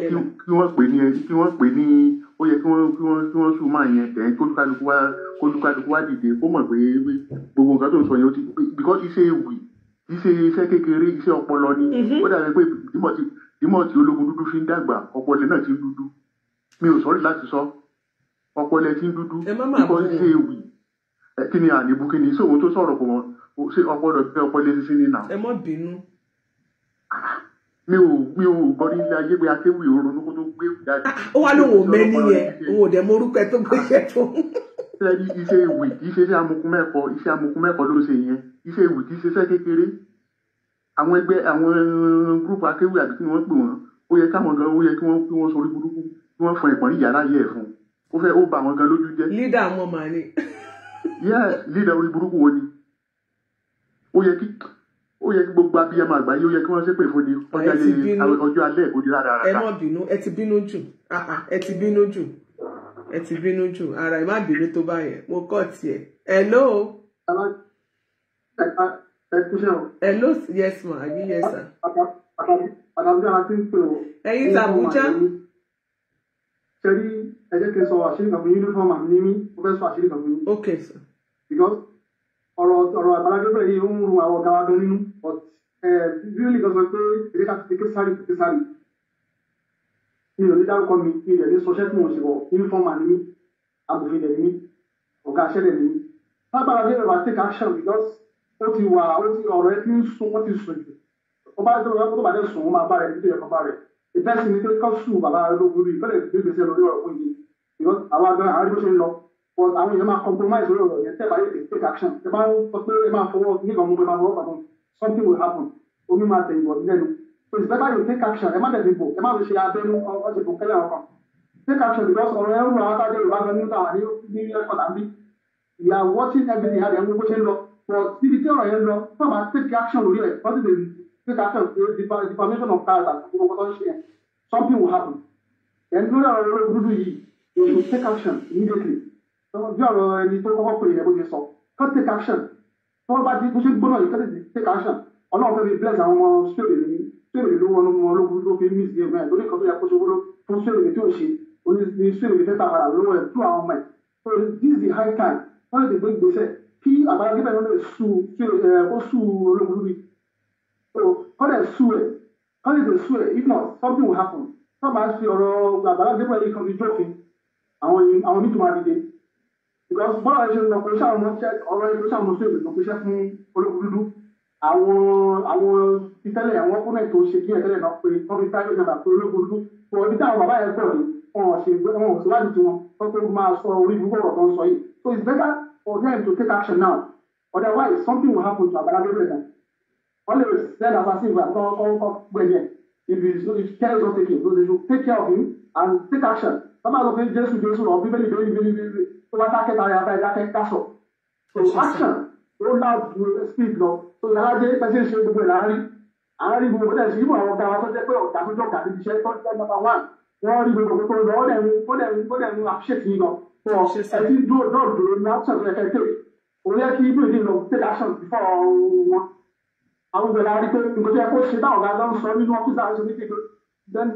ní, kí wọ́n pè ní, ó yẹ kí wọ́n sùn máa yẹn tẹ̀, kólúkálukú wá dìde, kó mọ̀ pé gbogbo nǹkan tó ń sọ yẹn ó ti, because iṣẹ́ ewì, iṣẹ́ iṣẹ́ kékeré, iṣẹ́ ọpọlọ ni. Ó dàbí pé dímọ̀ tí ológun dúdú fi ń dàgbà, ọpọlọ náà ti ń dúdú. Mi ò sọrí láti sọ, ọpọlọ ti ń dúdú, because iṣẹ́ ewì kí ni àníbù, kí ni sóhun tó sọ̀rọ̀ kò wọ́n ṣé ọpọlọ bí ọpọlọ sísí ní nà. Ẹ má bínú. Mi ò gbọ́ nílé ayé pé akéwì ò ronú kó tó gbé jáde. Ó wá lóun ò mẹ́ni yẹn, òun ò dẹ̀ mọ orúkọ ẹ tó gbéṣẹ́ fún. Ṣé iṣẹ́ ìwì kì í ṣe iṣẹ́ amukun mẹ́kọ, iṣẹ́ amukun mẹ́kọ ló ṣe yẹn. Iṣẹ́ ìwì kì í ṣe iṣẹ́ kékeré. Àwọn ẹgbẹ́, àwọn group akéwì àbí kí wọ́n pè wọ́n, ó yẹ káwọn gan, ó yẹ kí wọ́n sọrí burúkú, kí wọ́n fọn ìpọ́n ìyá láyé ẹ̀ fún ó fẹ́ ó bà àwọn gan lójú jẹ́. Leader wọn mà ní. Yes, leader orí burúkú wo ni? Ó yẹ kí gbogbo abiyamọ àgbáyé, ó yẹ kí wọ́n ṣépè fún ni ọjọ́ alẹ́ kò di rárá. Ẹ má bínú, ẹ ti bínú jù, ẹ ti bínú jù, ẹ ti bínú jù ara ẹ, má bínú tó bá yẹn, mo kọ́ tiẹ̀. Hello. Ẹ kúṣẹ́ o. Hello, yes ma, àbí yes sir. Àtàbújá la ti ń pè o. Ẹ̀yin tàbújá. Ṣé rí, ẹ jẹ́ kí n sọ àṣírí kan fún uniform àmì ní mí, mo fẹ́ sọ àṣírí kan fún yín. Ok sir. Because ọ̀rọ̀ Àgbàlá Gabriel yìí, ó ń ru àwọn ọ̀gá wa gan nínú, but bíbélì kan sọ pé èdè ká fi Késárì fi Késárì. Mi ò ní dárúkọ mi, mi ò ní sọ ṣẹ́ tí mo ṣe bọ̀. Uniform àmì mi, amòfin dẹ̀ ni mí, ọ̀gá aṣẹ́ dẹ̀ ni mí. Àgbàlá Gabriel wà take action, because ó ti wà, ó ti ọ̀rọ̀ ẹ ti ń sún, wọ́n ti sùn jù. Ó bá tó bá dẹ̀ sùn, ó máa bá rẹ̀ nítorí ẹ̀kọ́ bá rẹ̀. The best thing ni pé kọ́ sùn bàbá ológun rí kọ́ lè gbé gbèsè lórí ọ̀rọ̀ fún yìí because àwọn àgbẹ̀ àwọn bó ṣe ń lọ, but àwọn èèyàn máa compromise lórí ọ̀rọ̀ yẹn tẹ́ bá yẹ take action. Tẹ́ bá ń sọ pé ẹ máa fọwọ́ nígbà mú, ẹ máa fọwọ́ pàtó, something will happen, omi máa tẹ̀ ìbọ̀ lẹ́nu. So it's better you take action. Ẹ má tẹ̀sí bò, ẹ má fi ṣe abẹ́nú ọ̀ṣẹ̀ bò kẹ́lẹ́ ọkàn. Take action because ọ̀rọ̀ ẹ ń rún àwọn atájọ́ Yorùbá gan nínú àwọn ní ẹ̀kọ́ tàbí we are watching everything how dem bó ṣe ń lọ, but níbi tí ọ̀rọ̀ yẹn lọ tó máa take action lórí ẹ̀, wọ́n ti lè take action, defamation of character, gbogbo nǹkan tó ń ṣe yẹn, something will happen. Then lórí ọ̀rọ̀ ológun dúdú yìí, they should take action immediately. Bí ọ̀rọ̀ ẹni tó kọ́kọ́ pè yẹn bó ṣe sọ, kọ́ take action tó bá ti bó ṣe gbóná yìí, kọ́ take action. Ọlọ́run fẹ́ fi bless àwọn ọmọ sóèrè ní sóèrè ló wọnú ọmọ ológun ló fi miss game ẹ̀ lórí nǹkan tó yẹ kó ṣe wúlò fún sóèrè tí ò ṣe ní sóèrè fẹ́ tàkàrà lọ́wọ́ ẹ̀ tú àwọn ọmọ ẹ̀. So this is the high time wọ́n lè gbé ìgbésẹ̀ kí Àgbàlá Gabriel lè sú ó sú ológun lórí. So kọ́ lè sú ẹ̀, kọ́ lè sú ẹ̀. If not, something will happen. Tó bá ṣe ọ̀rọ̀ Àgbàlá Gabriel yìí kan fi jófin àwọn mí tó máa dìde because bọ́lá ṣe lọ pé sáwọn ọ̀rọ̀ ẹ̀ sáwọn ọmọ sóèrè lọ pé iṣẹ́ fún ológun dúdú àwọn títẹ́lẹ̀ àwọn ọkùnrin tó ṣe kí ẹ̀tẹ́lẹ̀ náà pé wọ́n fi private number pé ológun dúdú pọ̀ ibi táwọn bàbá yẹn gbọ̀ ní wọn ò ṣe wọn ò síwájú tiwọn tó pé máa sọ orí ibùkún ọ̀rọ̀ tó ń sọ yìí. So it's better for them to take action now, otherwise something will happen to Agbala Gabriel now. Wọ́n lè send assassin gba kọ́ gbẹ̀yẹ̀ if care is not taken. So they should take care of him and take action. Sábà sọ pé Jésù Jésù lọ bíbélì bíbélì bíbélì tó bá dákẹ́ tara ẹ̀ abáyé dákẹ́ kásọ̀. So action ó loud speed lọ. So yàrá dé pẹ́sẹ́ ṣe gbogbo ẹ̀ láàárín àárín gbogbo ẹ̀ ṣe ibò àwọn ọ̀gá wa tó jẹ́ pé ọ̀gá tó jọ̀gá níbi iṣẹ́ tó jẹ́ number one wọ́n rí gbogbo tó lọ ó dẹ̀ ń appreciate yín gan. Ẹ ti dúró náà dúró ní action tó yẹ kẹ́ take. Ó yẹ kí ibò ìdí lọ take action before wọn. Àwọn ọ̀gá rí pé nǹkan tó yẹ kó ṣe táwọn ọ̀gá lọ ń sọ nínú ọ́fíìsì àwọn ṣe ní kékeré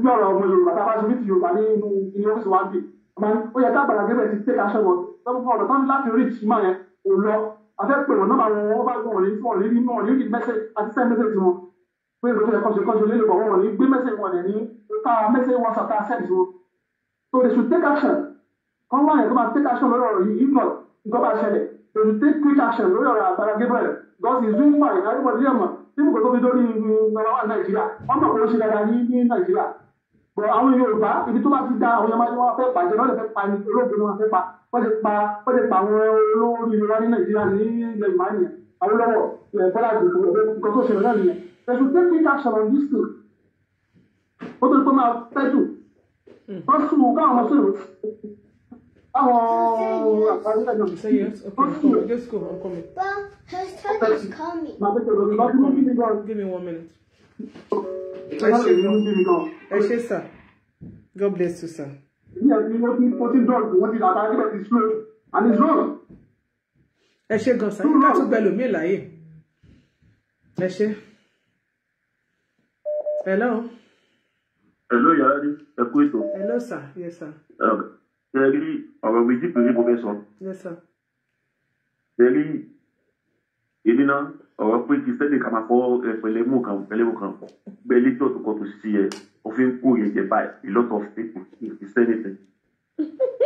bí ọ̀rọ̀ ọmọ Yorùbá tá a bá ṣe ní ti Yorùbá nínú ní ọ́fíìsì wa ń bì. Ó yẹ ká Àgbàlá Gabriel ti take action wọn ọ̀nà tán láti reach máa yẹn ò lọ. Afẹ́ pè wọ́n nọ́mbà wọn wọ́n bá wọn ní wọn ní wọn ní message àti send message wọn pé nǹkan tó yẹ kọ́ṣe kọ́ṣe lélẹ̀ bọ̀ wọn ní gbé message wọn ní ká message WhatsApp ká send wọn. So they should take action. Kọ́ wọ́n yẹn tó máa take action lórí ọ̀rọ̀ yìí, if not nǹkan bá ṣẹlẹ̀. They should take quick action lórí ọ̀rọ̀ Àgbàlá Gabriel because he is doing fine. Everybody yẹ̀ mọ̀ tí kò tó fi dórí number one Nàìjíríà wọ́n mọ̀ kó ṣe dáadáa ní Nàìjíríà. But àwọn Yorùbá ibi tó bá ti da àwọn ọmọ wọn fẹ́ pàjẹ́ lọ́dẹ̀ fẹ́ pa ni olóògbé ni wọ́n fẹ́ pa wọ́n ti pa àwọn olórí wa ní Nàìjíríà ní ilẹ̀ Yorùbá nìyẹn. Awólọ́wọ̀ Bọ́lá Ìgè nǹkan tó ṣẹlẹ̀ náà nìyẹn. They should take quick action on this thing. Ó tó ní pé máa pẹ́ jù. Wọ́n sùn káwọn ọmọ sọ̀rọ̀ àwọn àgbàlagbà náà. Wọ́n sùn. Give me 1 minute. Ẹ ṣé sir. God bless you sir. Ẹ ṣé gan sir. Ká tún gbẹ lómi láyè. Ẹ ṣé. Hello. Hello yàrá ní ẹ kú ètò. Hello sir. Yes sir. Ẹ rí ọ̀rọ̀ méjì péré mo fẹ́ sọ. Yes sir. Ẹ rí èmi náà ọ̀rọ̀ pé kí sẹ́lẹ̀ ká máa fọ́ pẹ̀lẹ́mù kan gbẹ létí ọ̀tún kan tó ṣí ẹ ó fi ń kó yẹn jẹ by a lot of people kì í sẹ́nìtì.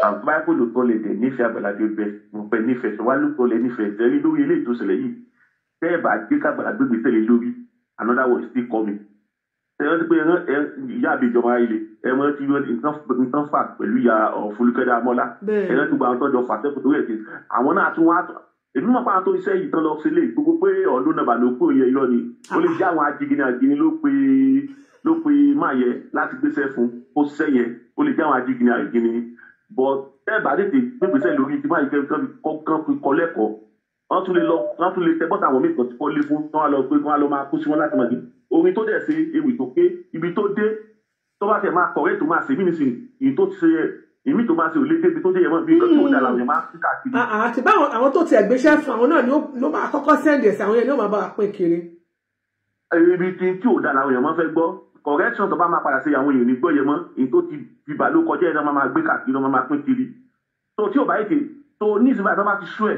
Àgbáyé kò lóòótọ́ lè dẹ̀ nífẹ̀ẹ́ Àgbàlá Gabriel mo fẹ́ nífẹ̀ẹ́ sọ wá lóòótọ́ lè nífẹ̀ẹ́ tẹ́rí lórí eléyìí tó ṣẹlẹ̀ yìí tẹ́ ẹ̀ bá gbé k'Àgbàlá gbégbé sẹ́lẹ̀ lórí another one still coming. Ẹ rántí pé ìyá àbí ìjọba ilé ẹ rántí nǹkan fà pẹ̀lú ìyá Fọlúkẹ́ Dámọ́lá ẹ rántí gbogbo àwọn tọ́jọ́ fà sẹ́kù tó yẹ kí àwọn náà tún wá èmi mọ̀ pé àwọn tó iṣẹ́ yìí tán lọ sílé gbogbo pé ọ̀dún nàbà ló pé òye irọ́ ni ó lè jẹ́ àwọn ajínigbé ajínigbé ló pe máa yẹ láti gbéṣẹ́ fún ó ṣiṣẹ́ yẹn ó lè jẹ́ àwọn ajínigbé ajínigbé but ẹ bá tètè gbégbèsè lórí tí máa yẹ kán fi kọ́ lẹ́kọ̀ọ́ wọ́n tún lè lọ wọ́n tún lè tẹ bọ́tà àwọn míì kan tí kò lé fún tán wá lọ pé wọ́n á lọ máa kú sí wọn láti mọ̀ ní orin tó dẹ̀ ṣe ewì tó ké ibi tó dé tó bá tẹ̀ máa kọ̀rẹ́ tó máa ṣe mí nísìnyí èyí tó ti ṣe èmi tó máa ṣe òlé débi tó dé yẹn mọ́ bí nǹkan tí ò dára làwọn yẹn máa ń káàkiri. Àti báwọn àwọn tó tiẹ̀ gbéṣẹ́ fún àwọn náà ló máa kọ́kọ́ sẹ́ndì ẹ̀sẹ̀ àwọn yẹn ni ó máa bá wa pín kiri. Ibi tí ò dára làwọn yẹn máa fẹ́ gbọ́ correction tó bá máa padà ṣe àwọn èèyàn ní gbọ́ yẹn mọ́ èyí tó ti bìbà ló kọjá ẹ̀ náà máa gbé káàkiri náà máa pín kiri. Tó tí ò bá yèké tó ní ìsinmi àti tó bá ti sú ẹ̀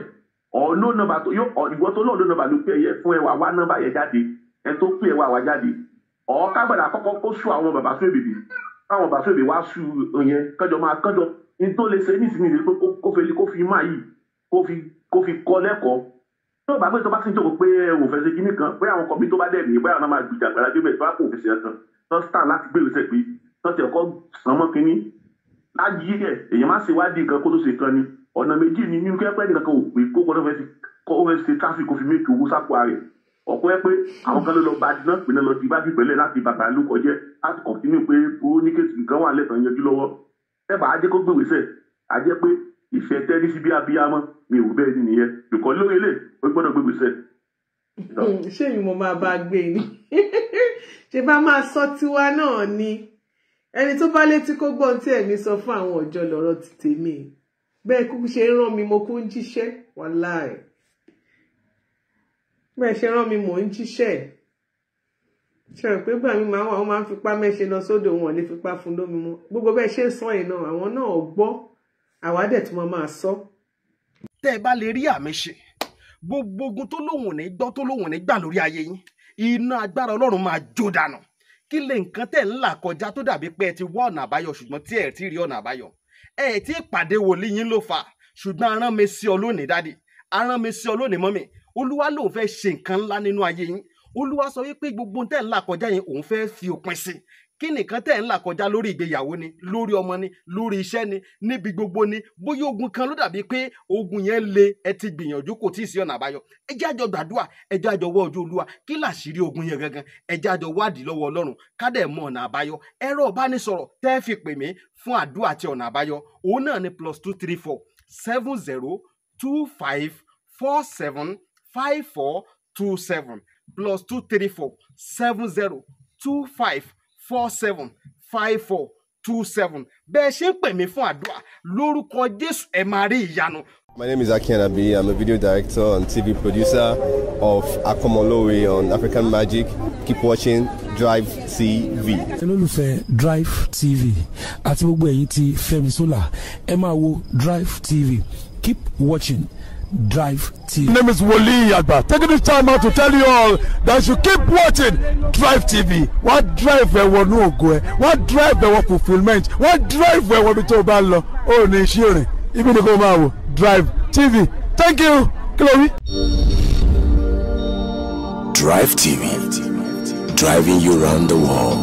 ọ̀nà nọ́mbà tó yóò ìwọ tó lọ́ọ̀dọ́ nọ́mbà ló pé ẹyẹ fún ẹwà wá nọ́mbà yẹn jáde ẹ tó pé ẹwà wá jáde ọ̀ kágbàdà kọ́kọ́ kó sú àwọn bàbá sún èbèbè káwọn bàbá sún èbè wá sú yẹn kọjọ máa kọjọ ní tó lè ṣe nísìnyí ni pé kó fi máa yìí kó fi kọ́ lẹ́kọ̀ọ́ tó bá pé tó bá sì ń jókòó pé ẹ ò fẹ́ ṣe kíní kan bóyá àwọn kọ̀mí tó bá dẹ̀ mí bóyá àwọn máa gbìjà Àgbàlá Gabriel tó bá kò fi ṣe ẹ̀kan Tán stand láti gbé ìgbésẹ̀ pé tán ti ọkọ sàn mọ́ kínní láyé ẹ̀. Èèyàn má ṣe wádìí nǹkan kó tó ṣe kan ni ọ̀nà méjì ni nínú kẹ́pẹ́ nìkan kan ò pé kó kọ́ tó fẹ́ kó fẹ́ ṣe traffic kó fi méjì owó sápò rẹ̀. Ọ̀pọ̀ ẹ pé àwọn kan ló lọ bá náà pé náà lọ di bá bí pẹ̀lẹ́ láti bàbá ló kọjẹ́ láti kọ̀tínú pé ó ní kéèsì nǹkan wà lẹ́tàn yanjú lọ́wọ́. Ẹ bá ajẹ́ kó gbèwèsẹ̀ ajẹ́ pé ìfẹ́ tẹ́lí sí bí abiyamọ mi ò bẹ́ẹ̀ ni nìyẹn bìkọ́ lórí ilé ó gbọ́dọ̀ gbèwèsẹ̀. Ṣé mi mo máa bá a gbé ni? Ṣé bá máa sọ tiwa náà ni? Ẹni tó bá létí kó gbọ́n tí ẹ̀mí sọ fún àwọn ọ̀jọ́ lọ́rọ̀ ti tèmi. Bẹ́ẹ̀ kúkú ṣe ń rán mi mo kú ń jíṣẹ́ wàláì. Bẹ́ẹ̀ ṣe rán mi mò ń jíṣẹ́. Ṣe rò pé gbà mí máa wà, wọ́n máa ń fipá mẹ́ṣe lọ sódò, wọn ò lè fipá fún lómi mu. Gbogbo bẹ́ẹ̀ ṣe ń sọ yìí náà, àwọn náà gbọ́, àwa dẹ̀ tún máa sọ. Tẹ́ ẹ bá lè rí àmì ṣe, gbogbo ogun tó lóhùn ní gbọ́ tó lóhùn ní gbà lórí ayé yín, iná agbára Ọlọ́run máa jó dànù. Kí lè nǹkan tẹ̀ ń là kọjá tó dàbí pé ẹ ti wá ọ̀nà àbáyọ ṣùgbọ́n tí ẹ ti rí ọ̀nà àbáyọ? Ẹ ti pàdé wòlíì yín ló fà, ṣùgbọ́n arán mi sí ọ lónìí dádì, arán mi sí ọ lónìí mọ́mì. Olúwa lòun fẹ́ ṣe nǹkan ńlá nínú ayé yín. Olúwa sọ wípé gbogbo tẹ́ ń là kọjá yẹn òun fẹ́ fi òpin sí. Kí nìkan tẹ́ ń là kọjá lórí ìgbéyàwó ni, lórí ọmọ ni, lórí iṣẹ́ ni, níbi gbogbo ni, bóyá ogun kan ló dàbí pé ogun yẹn le, ẹ ti gbìyànjú kò tí ì sí ọ̀nà àbáyọ. Ẹ jẹ́ àjọ gbàdúrà, ẹ jẹ́ àjọ wọ́ ojú Olúwa, kí làṣírí ogun yẹn gangan, ẹ jẹ́ àjọ wádìí lọ́wọ́ Ọlọ́run, ká dẹ̀ mọ ọ̀nà àbáyọ. Ẹ̀rọ ìbánisọ̀rọ̀ tẹ́ fi pè mí fún àdúrà àti ọ̀nà àbáyọ, òun náà ni +234 70 25 47 54 27, +234 70 25 47 54 27. Bẹ́ẹ̀ ṣe ń pè mí fún àdúrà lórúkọ Jésù, ẹ máa rí ìyanu. My name is Aki Anabi. I'm a video director and TV producer of Akomolowe on African Magic. Keep watching Drive TV. Olólùfẹ́ Drive TV àti gbogbo ẹ̀yin tí Fẹ́mi Sola, ẹ máa wo Drive TV. Keep watching Drive TV. My name is Wole Agba. Taking this time out to tell you all that you keep watching Drive TV. Wọ́n drive ẹ̀wọ̀n ní ògo ẹ̀, wọ́n drive ẹ̀wọ̀n fulfilment, wọ́n drive ẹ̀wọ̀n bí tó o bá lọ, ó ní iṣẹ́ rìn, ibi ni kò máa wò Drive TV. Thank you. Kí ló wí? Drive TV, driving you round the world.